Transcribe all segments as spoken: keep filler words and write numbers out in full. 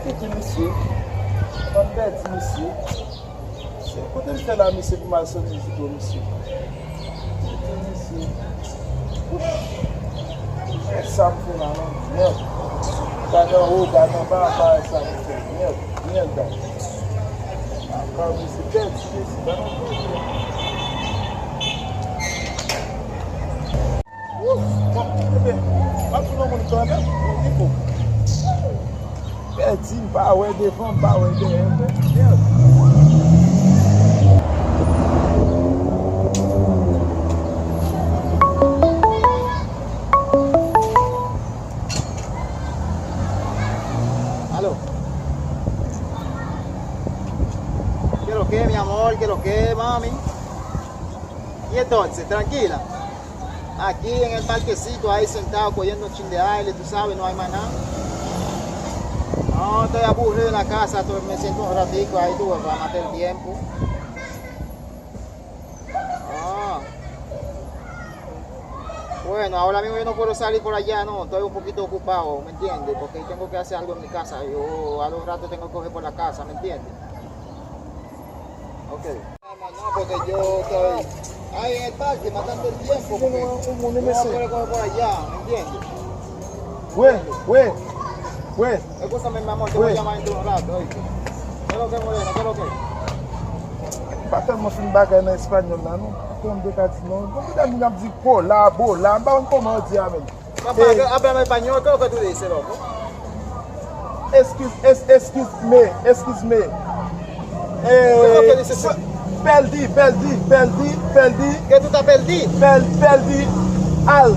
Kite misye. M ap pèdi misye. Se kote m fè la, misye, pou m al sot vizite w, misye. Kite misye. Kèt sa m fè la non, mèd. Gade anwo, gade anba, pa wè sa m fè, mèd, mèd. Ankò misye pèdi, mesye, pa nan pwoblèm. Ouf, bon, ebyen, m ap di nou moun kanmenm, bon, Nico. Pèdi, m pa wè devan, m pa wè dèyè, men, mèd. Aló. ¿Qué lo que, mi amor? ¿Qué lo que, mami? Y entonces, tranquila. Aquí en el parquecito, ahí sentado cogiendo un chin de aire, tú sabes, no hay más nada. No, estoy aburrido en la casa, estoy, me siento un ratico ahí, tú, para matar el tiempo. Ah. Bueno, ahora mismo yo no puedo salir por allá, no, estoy un poquito ocupado, ¿me entiendes? Porque tengo que hacer algo en mi casa, yo a los ratos tengo que coger por la casa, ¿me entiendes? Ok. No, no, porque yo estoy ahí en el parque matando el tiempo, porque yo no puedo coger por allá, ¿me entiendes? Wi, wi, wi. E konsa menm maman, te voye a mayen tou la, oy. Kè lo ke, morena, kè lo ke? M pa tèlman fin bagay nan espanyòl la, non. Kòman m te ka di non? Bon, tout moun ap di kola, bola, m pa konn kòman yo di a menm. Papá, eh, háblame español, kè lo ke tú dices, loco? Excuse, es-, excuse me, excuse me. Eh, pèdi, pèdi, pèdi, pèdi. Kè tú estás pèdi? Pèl-, pèdi. Al,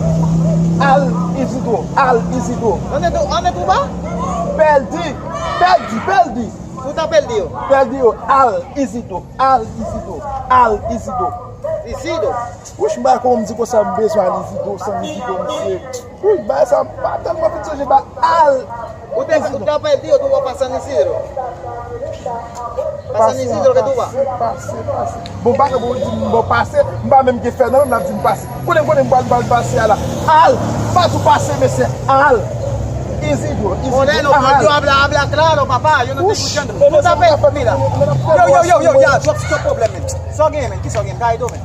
al, Isidro, al, Isidro. ¿Dónde tú, dónde tú vas? Pèdi, pèdi, pèdi. Tú estás perdido? Pèdi, al, Isidro, al, Isidro, al, Isidro. Isidro. Wouch, m pa konn m di konsa m bezwen al Isidro, san Isidro, mesye. Wi, bagay sa, m pa tèlman vin sonje ba al. Usted, usted ha perdido, tú vas pa San Isidro. Pa San Isidro ke tú vas. Pase, pase, pase. Bon, pa gen pou di m bon pase, m pa menm gen fè nan men m ap di m pase. Konnen, konnen m pral, pral pase a la. Al, m pa di w pase, mesye, al. Isidro, Isidro, al. Moreno, por Dios, habla, habla claro, papá, yo no estoy escuchando. Tú estás pe-, mira. Yo, yo, yo, yo, ya, stop, stop problem, men. Sa w genyen, men, ki sa w genyen, Kaydo, men.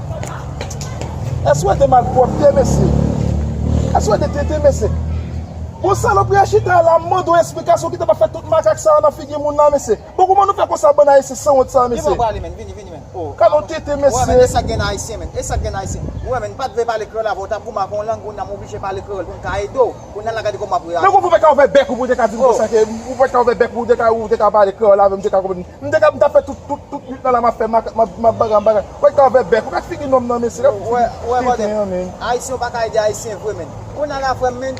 Èske w te malpwòpte, mesye? Èske w te tete, mesye? Bon, salopri a chita la, m mande w esplikasyon, kite pa fè tout makak sa a nan figi moun nan, mesye. Bon, kòman nou fè konsa, bann ayisyen sanwont sa a, mesye? Ki bò w prale, men? Vini, vini, men. Oh. Gade yon tete, mesye. Ou wè, men, e sa k gen nan ayisyen, men. E sa k gen nan ayisyen. Ou wè, men, m pa t vle pale kreyòl avè w, w t ap goumen ak yon lang, kounye a m oblije pale kreyòl pou m ka ede w. Kounye a l la gade kòman ap reyaji. Men ou pa ka ouvè bèk ou pou w te ka di m konsa ke, ou pa ka ouvè bèk ou pou w te ka, ou te ka pale kreyòl avè m, m te ka konprann. M te ka, m t ap fè tout, tout, tout nwit lan la, m ap fè, m ap, m ap, m ap bagay, m ap bagay. Wè, ka ouvè bèk, ou ka figi nonm nan, mesye. Wè, wè, brother. Ayisyen yo pa ka ede ayisyen vre, men. Kounye a la, frè m, men,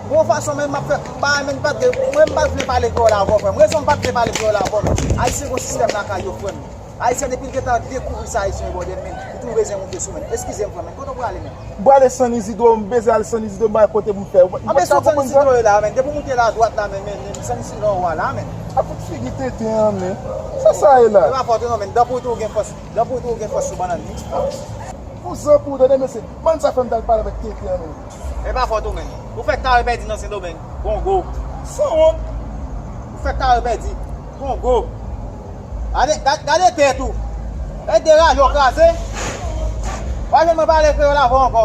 gon fason, men, m ap fè, m pa, men, m pa t, mwen, m pa t vle pale kreyòl avè w, frè m. Rezon m pa t vle pale kreyòl avè w, men. Ayisyen gon sistèm lakay yo, frè m. Ayisyen, depi l gentan dekouvri sa, ayisyen yo, brother, men, li toujou bezwen moute sou, men. Eskize m, frè m, men. Kote w prale, men? M prale San Isidro, m bezwen al San Isidro, m pa kote pou m fè. Anben, sot San Isidro yo la, men. Depi w moute la dwat la, men, men, men, San Isidro yo la, men. A fout figi tete an, men. Sa sa ye la? E pa fòt ou non, men. Dan pou tou ou gen fòs. Dan pou tou ou gen fòs sou bannann li. Pou zan pou tande, mesye. Bann sa fè m t al pale avèk tete an, men. E pa fòt ou, men. Ou fèk ta repèdi nan Sendomeng. Kongo. Sanwont. Ou fèk ta repèdi. Kongo. Gade, gade, gade tèt ou. E deraje w kraze. Pa jwenn mwen pale kreyòl avè w ankò.